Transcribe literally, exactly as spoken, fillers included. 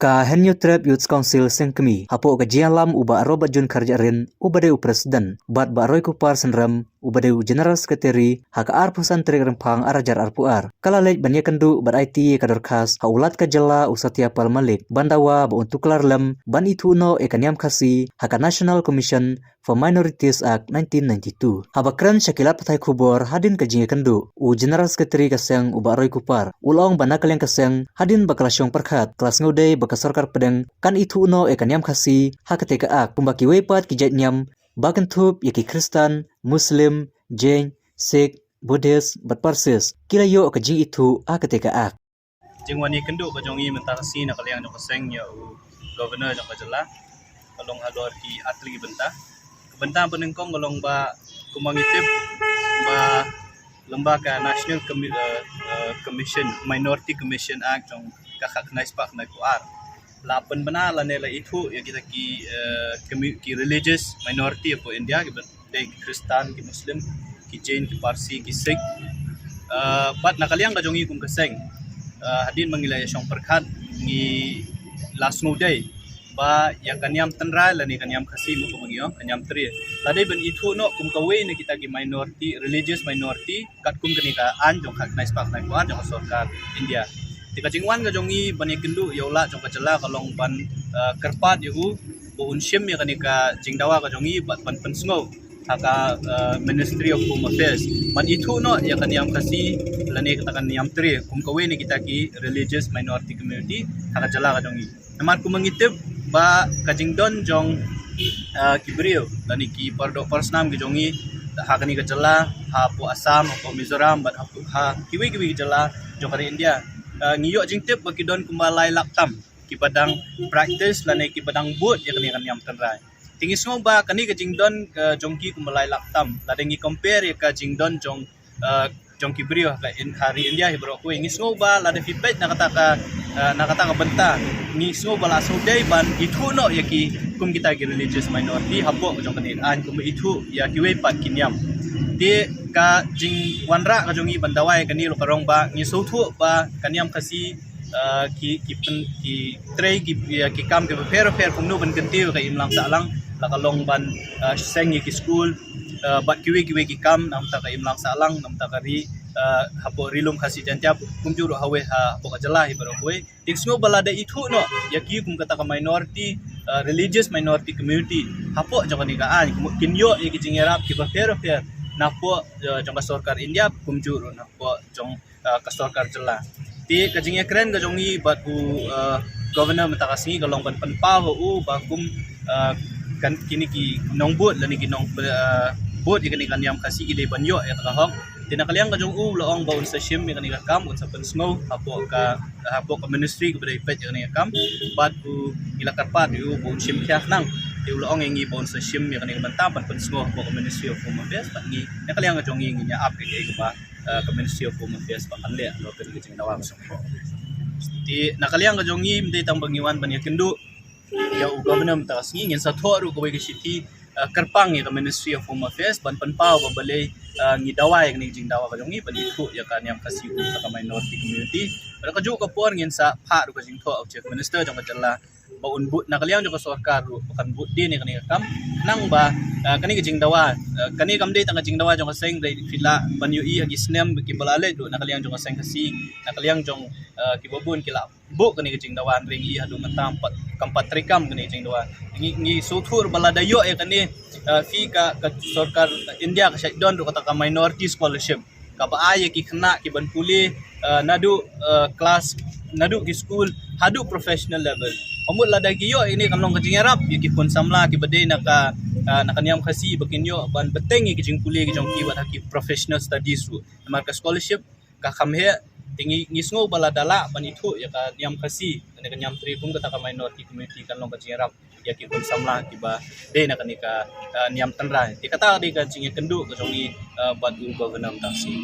Ka Hynñiewtrep Youth Council Seng Kmie, hapoh ka jingïalam u Bah Robert June Kharjahrin, uba dei u President, bad Bah Roy Kupar Synrem, uba dei u General Secretary, ha ka arphew san tarik Rymphang arhajar arphew ar, ka la leit ban ïakynduh bad aiti ïa ka dorkhas ha u Lat ka jylla u Satya Pal Malik, ban dawa ba un tuklar lem ban ithuh noh ïa ka niam Khasi ha ka National Commission for Minorities Act nineteen ninety-two. Haba kren sha ki lad pathai khubor hadien ka jingïakynduh, u General Secretary ka seng u Bah Roy Kupar u la ong ba na ka liang ka seng, hadien ba ka la shong pyrkhat, ka la sngewdei ba ka sorkar pdeng kan ithuh noh ïa ka niam Khasi ha katei ka Act, kumba kiwei pat ki jait niam, ba kynthup ïa ki Khristan, Muslim, Jain, Sikh, Buddhist bad Parsis, ki la ïoh ka jingithuh ha katei ka Act. Jingwan ïakynduh ka jong ngi mynta ka sngi na ka liang jong ka seng ïa u Governor jong ka jylla ka long halor ki artylli ki bynta. Ka bynta banyngkong ka long ba kumba ngi tip ba lyngba ka National Commi-, eh, eh, Commission, Minority Commission Act jong ka khatkhyndai spah khyndaiphew ar, la pynbna lane la ithuh ïa kita ki, eh, commu-, ki religious minority hapoh India, ki byn-, dei ki Khristan, ki Muslim, ki Jain, ki Parsi, ki Sikh. Eh, bad na ka liang ka jong ngi kum ka seng, eh, hadien ba ngi la ïa shong pyrkhat, ngi la sngewdei ba ïa ka niam tynrai lane ka niam Khasi mo kumba ngi ong, ka niam Tre, la dei ban ithuh noh kum kawei na kita ki minority, religious minority, katkum kane ka aiñ jong ka khatkhyndai spah khyndaiphew ar jong ka sorkar India. Te ka jingwan ka jong ngi ban ïakynduh ïa u Lat jong ka jylla ka long ban, eh, kyrpad ïa u ba un shim ïa kane ka jingdawa ka jong ngi bad ban pynsngew ha ka, eh, Ministry of Home Affairs ban ithuh noh ïa ka niam Khasi lane kata ka niam Tre kum kawei na kita ki religious minority community ha ka jylla ka jong ngi. Namar kumba ngi tip ba ka jingdon jong, eh, ki briew lane ki pardoh parsnam ki jong ngi ha kane ka jylla, hapoh Assam, hapoh Mizoram bad hapoh, ha kiwei kiwei ki jylla jong ka ri India, eh, ngi ïoh jingtip ba ki don kumba lai lak tam kiba dang practice lane kiba dang bud ïa kane ka niam tynrai. Te ngi sngew ba kane ka jingdon, eh, jong ki kumba lai lak tam, lada ngi compare ïa ka jingdon jong, eh, jong ki briew ha ka In-, ha ri India hi baroh kawei, ngi sngew ba lada phi peit na kata ka, eh, na kata ka bynta, ngi sngew ba la sngewdei ban ithuh noh ïa ki kum kita ki religious minority hapoh ka jong kane ka aiñ kumba ithuh ïa kiwei pat ki niam. Te ka jingwanrah ka jong ngi ban dawa ïa kane ruh ka long ba ngi sngewthuh ba ka niam Khasi, eh, ki, ki pyn-, ki trei ki, ïa ki kam kiba pher bapher kumno ban kyntiew ïa ka imlang sahlang, la ka long ban, eh, seng ïa ki skul, eh, bad kiwei kiwei ki kam na bynta ka imlang sahlang, na bynta ka ri, eh, hapoh Ri Lum Khasi Jaiñtia, kumjuh ruh hawei ha, hapoh ka jylla hi baroh kawei. Te ngi sngew ba lada ithuh noh ïa ki kum kata ka minority, eh, religious minority community hapoh jong kane ka aiñ, kin ïoh ïa ki jingïarap kiba pher bapher napoh, eh, jong ka sorkar India, kumjuh ruh napoh jong, eh, ka sorkar jylla. Te ka jingïakren ka jong ngi bad u, eh, Governor mynta ka sngi ka long ban pynpaw ha u ba kum, eh, kan kine ki nongbud lane ki nong, eh, bud ïa kane ka niam Khasi ki dei ban ïoh ïa ka hok. Te na ka liang ka jong u la ong ba un sa shim ïa kane ka kam, un sa pynsngew hapoh ka, hapoh ka ministry kaba dei peit ïa kane ka kam. Bad u ngi la kyrpad ïa u ba un shim khia khnang. Te u la ong ïa ngi ba un sa shim ïa kane ka bynta ban pynsngew hapoh ka Ministry of Home Affairs bad ngi na ka liang ka jong ngi ngin ïa ap ïa kaei kaba, eh, ka Ministry of Home Affairs ba kan leh halor kane ka jingdawa ka sngewthuh. Te na ka liang ka jong ngi ym dei tang ba ngi wan ban ïakynduh ïa u Governor mynta ka sngi, ngin sa thoh ruh kawei ka shithi, eh, kyrpang ïa ka Ministry of Home Affairs ban pynpaw ba balei, eh, ngi dawa ïa kane ka jingdawa ka jong ngi ban ithuh ïa ka niam Khasi kum kata ka minority community. Bad ha kajuh ka por ngin sa phah ruh ka jingthoh ha u Chief Minister jong ka jylla ba un bud na ka liang jong ka sorkar ruh ba kan bud dien ïa kane ka kam, khnang ba, eh, kane ka jingdawa, eh, kane kam dei tang ka jingdawa jong ka seng, hynrei phi lah ban ïohi ha ki snem kiba la leit ruh na ka liang jong ka seng Khasi, na ka liang jong, eh, kiba bun ki la buh kane ka jingdawa, hynrei ngi ïohi haduh mynta kam pat, kam pat treikam kane ka jingdawa. Ngi, ngi sngewthuh ba lada ïoh ïa kane, eh, phi ka, ka sorkar India ka shait don ruh kata ka minority scholarship kaba ai ïa ki khynnah ki ban pule, eh, naduh, eh, klas, naduh ki skul haduh professional level. Ka mut lada ki ïoh ïa kane kan long ka jingïarap ïa ki khun samla kiba dei na ka, eh, na ka niam Khasi ba kin ïoh ban bteng ïa ki jingpule ki jong ki wat ha ki professional studies ruh. Namar ka scholarship ka kham heh, te ngi, ngi sngew ba lada lah ban ithuh ïa ka niam Khasi lane ka niam Tre kum kata ka minority community kan long ka jingïarap ïa ki khun samla kiba dei na kane ka, eh, niam tynrai. Te kata ka dei ka jingïakynduh ka jong ngi, eh, bad u Governor mynta ka sngi.